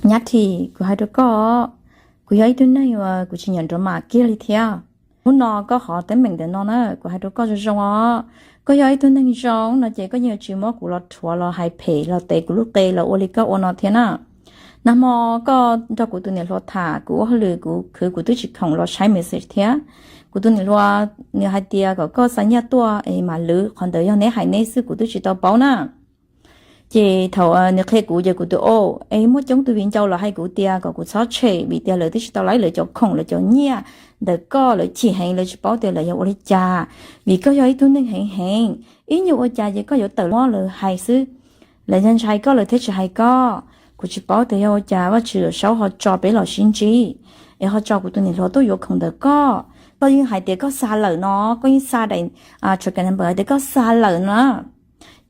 Nyab Thim, kuv hais rau koj, kuv yog ib tug neeg uas kuv tsis nyiam drama kiag li thiab. Hnub no koj qhov teeb meem ntawm no na, kuv hais rau koj zoo zoo os. Koj yog ib tug neeg zoo no ces koj yeej yuav tsis muab kuv los rhuav los hais phem los tev kuv lub qe los ua li koj ua no thiab na. Nag hmo koj nrog kuv tus niam hluas tham, kuv ua hauj lwm kuv khwv kuv twb tsis khoom los saib message thiab. Kuv tus niam hluas nws hais tias kom koj xa nyiaj tuaj es mam lwv, qhov ntawd yog neb hais neb xwb, kuv twb tsis tau paub na. Ces thaum nws qhia kuv ces kuv tias, o, es muaj coob tus viv ncaus los hais kuv tias kom kuv txhob tshem vim tias lawv twb tsis tau laib lawv cov khoom lawv cov nyiaj ntawm koj, lawv chim heev, lawv tsis paub tias lawv yog ua li cas. Vim koj yog ib tug neeg heev heev, ib nyuag ua cas ces koj yuav tawm muab lawv hais xwb. Lawv ntshai koj lawv thiaj tsis hais koj. Kuv tsis paub tias yog ua cas Vajtswv Yawm Saub ho tso peb los sib ntsib es ho tso kuv tus niam hluas tuaj yuav khoom ntawm koj. Koj yeej hais tias koj xa lawm no, koj yeej xa daim, a, tracker number hais tias koj xa lawm no.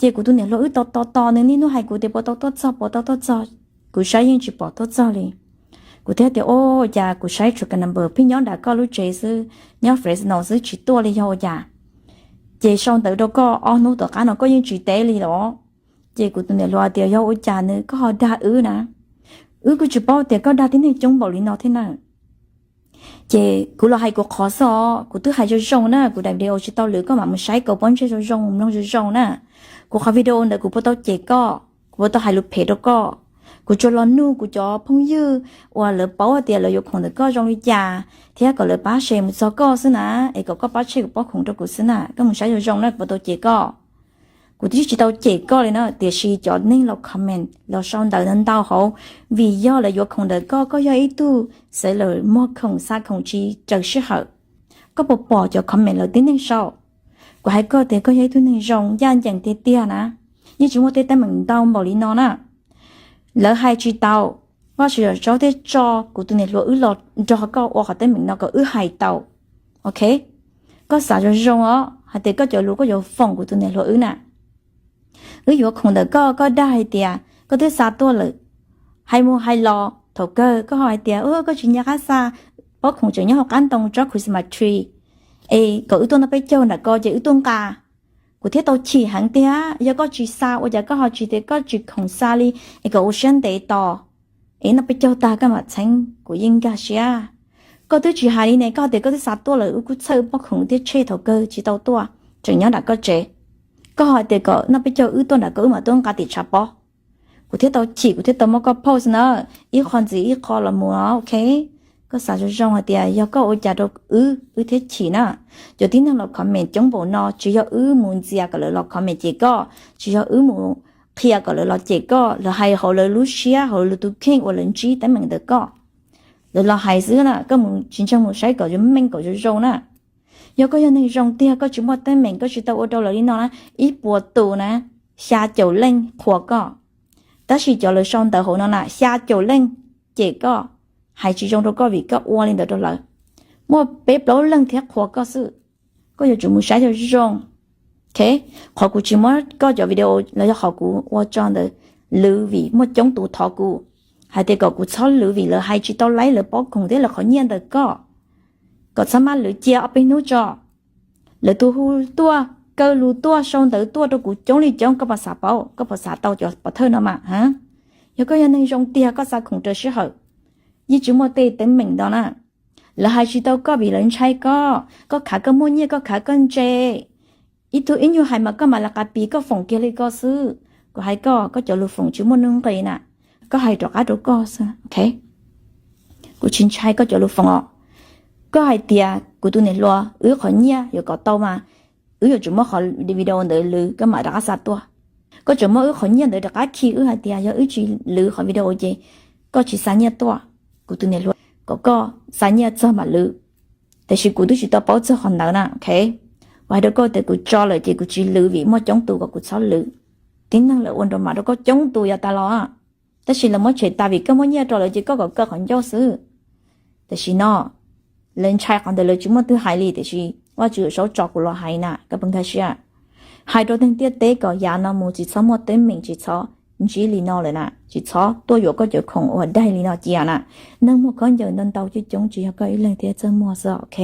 Ces kuv tus niam hluas wb tos tos tos, nws niaj hnub hais kuv tias puas tau tuaj txog, puas tau tuaj txog, kuv saib yeej tsis pom tuaj txog li. Kuv thiaj tias, o, cas kuv saib tracker number pheej nyob nram koj lub tsev xwb, nyob Fresno xwb tsis tuaj li yog ua cas. Ces sau ntawv rau koj ob hnub tom qab no koj yeej tsis teb li los. Ces kuv tus niam hluas tias yog ua cas nws koj ho dag wb na, wb kuj tsis paub tias koj dag tib neeg coob npaum li no thiab na. Ces kuv los hais kuv qhov xwb os, kuv twb hais zoo zoo na, kuv daim video tsis tau lwv koj mam mus saib kaum pob ntseg zoo zoo mloog zoo zoo na. Kuv qhov video ntawd kuv puas tau cem koj, kuv puas tau hais lus phem rau koj? Kuv tsuas los nug kuv cov phooj ywg uas lawv paub tias lawv yuav khoom ntawm koj zoo li cas thiab kom lawv pab share mus txog koj xwb na, es kom koj pab share kuv pob khoom rau kuv xwb na. Koj mus saib zoo zoo na, kuv puas tau cem koj? Kuv twb tsis tau cem koj li na, tiam sis cov neeg los comment los sau ntawv ntau ntau hauv, vim yog lawv yuav khoom ntawm koj, koj yog ib tug seller muag khoom xa khoom tsis raws sij hawm. Koj puas pom cov comment lawv tib neeg sau? Kuv hais koj tias koj yog ib tug neeg zoo ncaj ncees tiag tiag na, yeej tsis muaj tej teeb meem ntau npaum li no na. Lawv hais tsis tau, Vajtswv Yawm Saub thiaj tso kuv tus niam hluas wb los nrog koj ua qhov teeb meem no kom wb hais tau. Ok, koj xav zoo zoo os, hais tias koj cov lus koj yuav foom kuv tus niam hluas wb na. Wb yuav khoom ntawm koj, koj dag hais tias koj twb xa tuaj lawm. Hais mus hais los thaum kawg koj ho hais tias koj tsis nco qab xa, pob khoom tseem nyob hauv qab ntoo tsob Christmas tree, es kom wb tuaj noj peb caug nram ko ces wb tuaj nqa. Kuv thiaj tau chim heev tiag, yog koj tsis xa ua cas koj ho tsis tias koj tsis khoom xa li, es kom ua siab ntev tos, es noj peb caug tag koj mam txheeb, kuv yeej nkag siab. Koj twb tsis hais li ne, koj tias koj twb xa tuaj lawm, wb kuj txhawj pob khoom thiab tshem thaum kawg tsis tau tuaj, tseem nyob nram koj tsev. Koj hais tias kom noj peb caug wb tuaj nram ko wb mam tuaj nqa tim tshav pob. Kuv thiaj tau chim, kuv thiaj tau muab koj post na, ib qho ntxiv ib qho los mus, ok. Koj xav zoo zoo hais tias yog koj ua cas rau wb, wb thiaj chim na. Cov tib neeg los comment coob npaum no tsis yog wb mus ntxias kom lawv los comment cem koj, tsis yog wb mus qhia kom lawv los cem koj, lawv hais hauv lawv lub siab, hauv lawv tus kheej uas lawv ntsib teeb meem ntawm koj. Lawv los hais xwb na, koj mus tsis ntseeg mus saib kom zoo meej kom zoo zoo na. Yog koj yog neeg zoo tiag koj tsis muaj teeb meem, koj tsis tau ua rau lawv li no na, ib puas tus na, xya caum leej qhuas koj. Tab sis cov lawv sau ntawv hauv no na, xya caum leej cem koj, hais tsis zoo rau koj vim koj ua li ntawd rau lawv. Muaj peb plaub leeg thiab qhuas koj xwb. Koj yuav tsum mus saib zoo zoo. Ok, qhov kuv tsis muab koj cov video los yog qhov kuv ua tso ntawd lwv vim muaj coob tus thov kuv hais tias kom kuv txhob lwv vim lawv hais tsis tau laib lawv pob khoom thiab lawv qhov nyiaj ntawm koj, kom txhob maj lwv cia ob peb hnub tso. Lawv tus hu tuaj, kaw lus tuaj, sau ntawv tuaj rau kuv coob li coob, koj puas xav paub, koj puas xav tau cov pov thawj no mas? Yog koj yog neeg zoo tiag koj xa khoom raws sij hawm, yeej tsis muaj tej teeb meem ntawd na. Lawv hais tsis tau koj vim lawv ntshai koj, koj khav koj muaj nyiaj, koj khav koj ntse. Ib tug ib nyuag hais mas koj mam li qas pis, koj foom kiag li koj xwb. Kuv hais koj, koj cov lus foom tsis muaj nuj nqis na, koj hais rov qab rau koj xwb, ok. Kuv tsis ntshai koj cov lus foom os. Koj hais tias kuv tus niam hluas wb qhov nyiaj yuav kom tau mas, wb yuav tsum muab qhov video ntawd lwv koj mam rov qab xa tuaj. Koj tseem muab wb qhov nyiaj ntawd rov qab khi wb hais tias yog wb tsis lwv qhov video ces koj tsis xa nyiaj tuaj. Kuv tus niam hluas kom koj xa nyiaj txog mam lwv, tiam sis kuv twb tsis tau paub txog qhov ntawd na, ok. Kuv hais rau koj tias kuv tso lawm ces kuv tsis lwv vim muaj coob tus kom kuv txhob lwv. Tib neeg lawv ua nrov mam rau koj coob tus yav tas los, tab sis lawv muab tshem tas vim koj muab nyiaj rau lawv ces koj kom kaw qhov ncauj xwb. Tam sim no lawv ntshai qhov ntawd lawv tsis muaj twg hais li, tiam sis Vajtswv Yawm Saub tso kuv los hais na, koj puas nkag siab? Hais rau neeg ntiaj teb kom yav no mus tsis txhob muaj teeb meem, tsis txhob ntsib li no lawm na, tsis txhob tuaj yuav koj cov khoom uas daig li no cia na. Neeg muag khaub ncaws ntau ntau coob coob, tsis yog koj ib leeg thiab txaj muag xwb, ok.